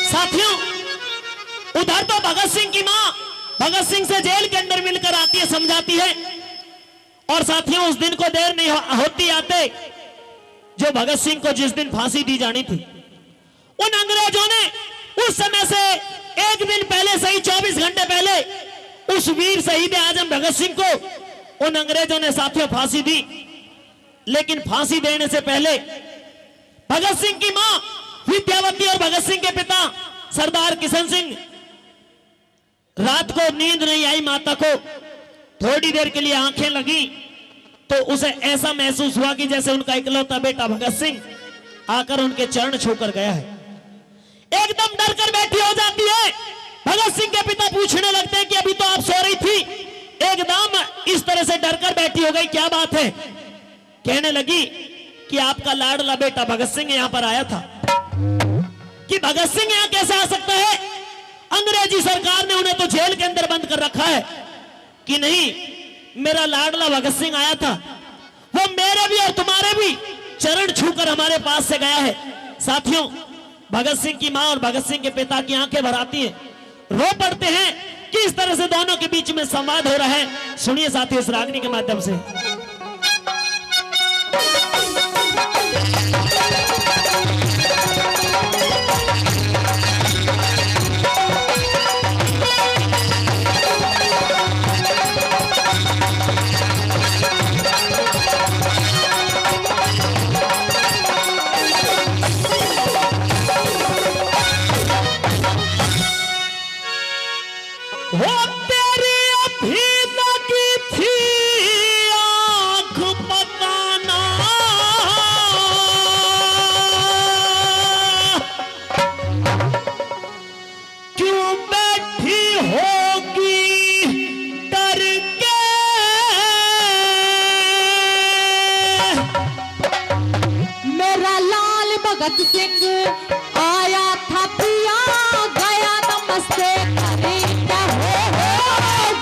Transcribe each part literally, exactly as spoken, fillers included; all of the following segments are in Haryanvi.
साथियों, उधर तो भगत सिंह की मां भगत सिंह से जेल के अंदर मिलकर आती है, समझाती है। और साथियों, उस दिन को देर नहीं हो, होती आते, जो भगत सिंह को जिस दिन फांसी दी जानी थी, उन अंग्रेजों ने उस समय से एक दिन पहले, सही चौबीस घंटे पहले, उस वीर शहीद आजम भगत सिंह को उन अंग्रेजों ने, साथियों, फांसी दी। लेकिन फांसी देने से पहले भगत सिंह की मां विद्यावती और भगत सिंह के पिता सरदार किशन सिंह, रात को नींद नहीं आई माता को। थोड़ी देर के लिए आंखें लगी तो उसे ऐसा महसूस हुआ कि जैसे उनका इकलौता बेटा भगत सिंह आकर उनके चरण छूकर गया है। एकदम डर कर बैठी हो जाती है। भगत सिंह के पिता पूछने लगते हैं कि अभी तो आप सो रही थी, एकदम इस तरह से डर कर बैठी हो गई, क्या बात है? कहने लगी कि आपका लाडला बेटा भगत सिंह यहाँ पर आया था। कि भगत सिंह यहाँ कैसे आ सकता है? अंग्रेजी सरकार ने उन्हें तो जेल के अंदर बंद कर रखा है। कि नहीं, मेरा लाडला भगत सिंह आया था, वो मेरे भी और तुम्हारे भी चरण छूकर हमारे पास से गया है। साथियों, भगत सिंह की मां और भगत सिंह के पिता की आंखें भर आती हैं, रो पड़ते हैं। किस तरह से दोनों के बीच में संवाद हो रहा है, सुनिए साथियों, इस रागनी के माध्यम से। वो तेरी अभी लगी थी आंख, पता ना क्यों बैठी होगी डर के। मेरा लाल भगत सिंह आया था पिया, गया नमस्ते करी के, हो, हो,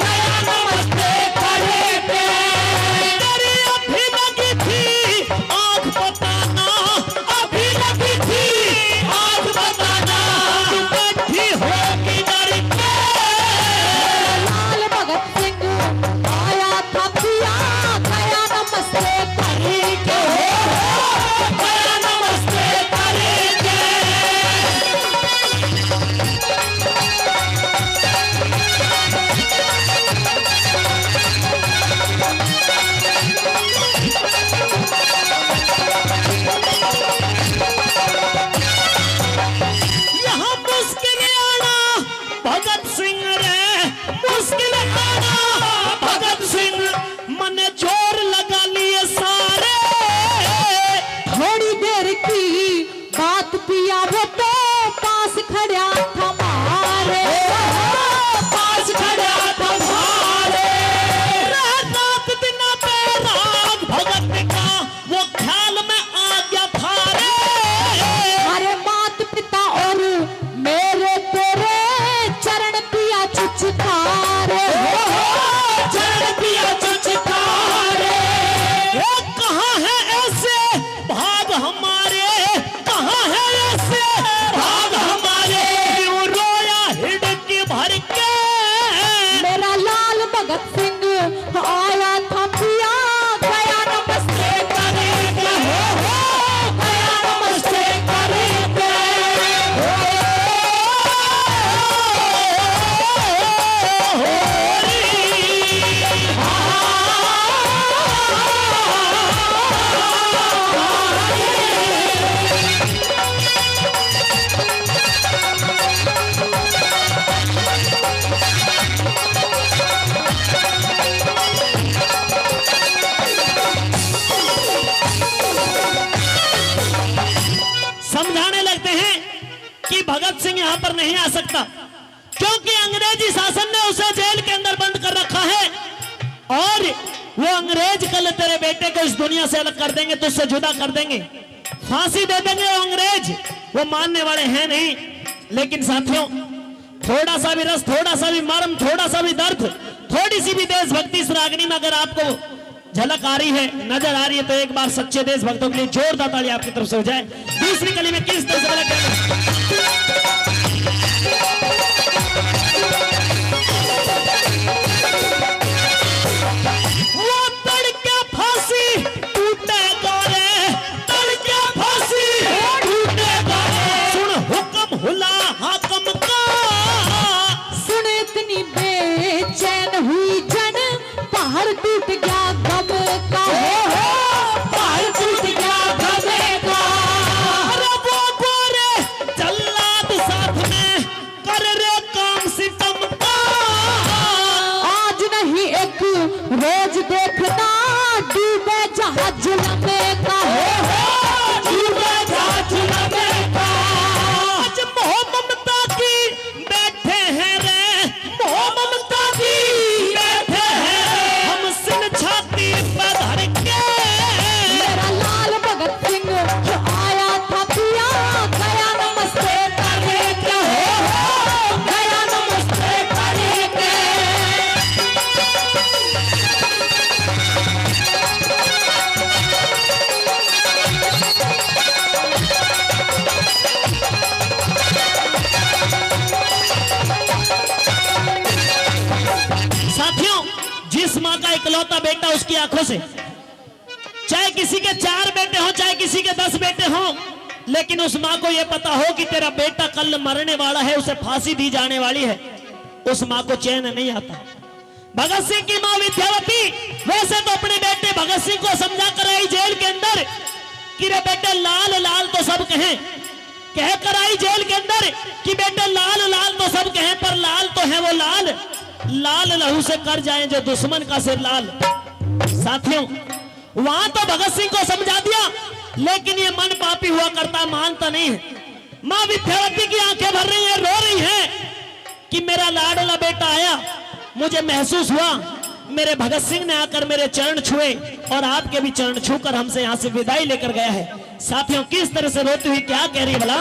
गया नमस्ते करी के। तेरी अभी लगी थी आंख, पता ना अभी लगी थी आंख, पता ना बैठी होगी डर के। लाल भगत सिंह आया था पिया, गया नमस्ते करी के, हो, हो, गया नमस्ते करी के। यहाँ मुश्किल आना भगत सिंह रे, मुश्किल आना भगत सिंह, मने जोर लगा लिए सारे। थोड़ी देर की बात पिया, वो तो पास खड़ा था म्हारे, पास खड़ा था म्हारे। रात दिन बैराग भगत का वो ख्याल में आ गया था रे। अरे मात पिता और मेरे तेरे चरण पिया चुचकारे, हो, हो, चरण पिया चुचकारे। वो कहाँ है ऐसे भाग हमारे, कहाँ है ऐसे भाग हमारे? क्यों रोया हिड़की भर के? मेरा लाल भगत सिंह आया था पिया, गया नमस्ते करी के, हो, हो, गया नमस्ते करी के, हो, हो, री। समझाने लगते हैं कि भगत सिंह यहाँ पर नहीं आ सकता, क्योंकि अंग्रेजी शासन ने उसे जेल के अंदर बंद कर रखा है और वो अंग्रेज कल तेरे बेटे को इस दुनिया से अलग कर देंगे, तुझसे जुदा कर देंगे, फांसी दे देंगे वो अंग्रेज। वो मानने वाले हैं नहीं। लेकिन साथियों, थोड़ा सा भी रस, थोड़ा सा भी मर्म, थोड़ा सा भी दर्द, थोड़ी सी भी देशभक्ति इस रागनी में अगर आपको झलक आ रही है, नजर आ रही है, तो एक बार सच्चे देशभक्तों के लिए जोरदार ताली आपकी तरफ से हो जाए। दूसरी कली में किस तरह से गलत है? टूट गया गम का, हो, हो, पहाड़ टूट गया गम का। अरे वो गोरे जल्लाद साथ में कर रे काम सितम का। आज नहीं एक रोज देखना डूबे जहाज लम्बे का, हो, हो, डूबे जहाज लम्बे का। आज मोह ममता की बैठे हैं रे, मोह ममता की बैठे हैं रे, हम सिन छाती पर धर के। मेरा लाल भगत सिंह आया था पिया, गया नमस्ते करके, हो, हो, गया नमस्ते करके। साथियों, जिस माँ का इकलौता बेटा, उसकी आंखों से, चाहे किसी के चार बेटे हों, चाहे किसी के दस बेटे हों, लेकिन उस माँ को यह पता हो कि तेरा बेटा कल मरने वाला है, उसे फांसी दी जाने वाली है, उस माँ को चैन नहीं आता। भगत सिंह की माँ विद्यावती वैसे तो अपने बेटे भगत सिंह को समझा कर आई जेल के अंदर कि रे बेटे, लाल लाल तो सब कहें, कह कर आई जेल के अंदर कि बेटे, लाल लाल तो सब कहें, पर लाल तो है वो लाल, लाल लहू से कर जाए जो दुश्मन का सिर लाल। साथियों, वहां तो भगत सिंह को समझा दिया, लेकिन ये मन पापी हुआ करता, मानता नहीं है। माँ विद्यावती की आंखें भर रही हैं, रो रही हैं कि मेरा लाडला बेटा आया, मुझे महसूस हुआ मेरे भगत सिंह ने आकर मेरे चरण छुए और आपके भी चरण छूकर हमसे यहाँ से विदाई लेकर गया है। साथियों, किस तरह से रोती हुई क्या कह रही है भला?